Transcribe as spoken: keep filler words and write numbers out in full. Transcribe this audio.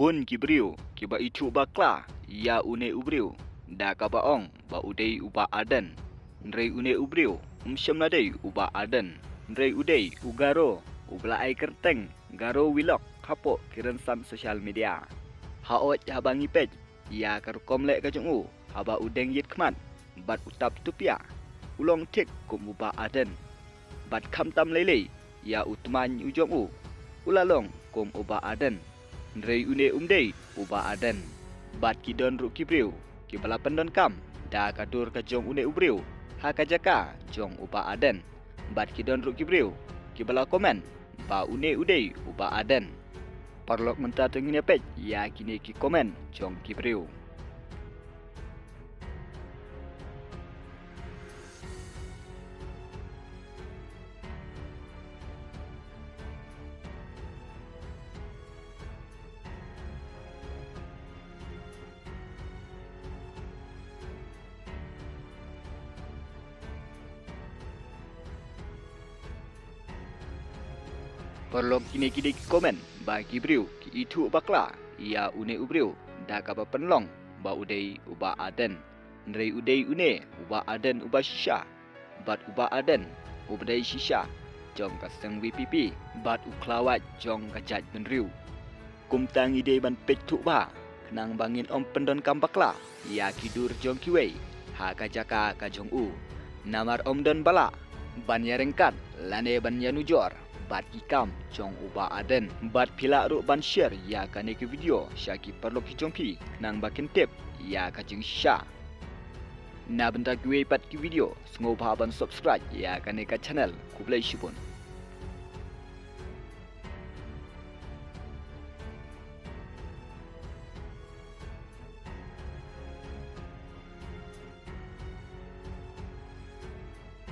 Bun ki briew kiba ithuh bakla ïa une u briew da kaba ong ba u dei u Bah Ardent. Hynrei une u briew um shym la dei u Bah Ardent, hynrei u dei u Garo uba la ai kyrteng Garo Vlog hapoh ki rynsan social media. Hooid, haba ngi peit ïa ka rukom leh ka jong u haba u deng ïit khmat bad u tap tupiah, u long thik kum u Bah Ardent. Bad khamtam lei lei ïa u tmaiñ u jong u, u la long kum u Bah Ardent. Hynrei une um dei u Bah Ardent. Bad ki don ruh ki briew kiba la pyndonkam da ka dur ka jong une u briew ha ka jaka jong u Bah Ardent. Bad ki don ruh ki briew kiba la comment ba une u dei u Bah Ardent. Paralok, mynta to ngin ïa peit ïa kine ki comment jong ki briew. Paralok, kine ki dei ki comment ba ki briew ki ithuh bakla ïa une u briew da kaba pynlong ba u dei u Bah Ardent. Hynrei u dei une u Bah Ardent uba shisha. Bad u Bah Ardent uba dei shisha jong ka seng VPP bad u khlawait jong ka jaitbynriew. Kumta ngi dei ban peit thuh bha khnang ba ngin ym pyndonkam bakla ïa ki dur jong kiwei ha ka jaka ka jong u. Namar ym don ba lah ban ïa ryngkat lane ban ïa nujor bad ki kam jong u Bah Ardent. Bad phi lah ruh ban share ïa kane ka video sha ki paralok ki jong phi khnang ba kin tip ïa ka jingshisha. Na bynta kiwei pat ki video, sngewbha ban subscribe ïa kane ka channel. Khublei shibun.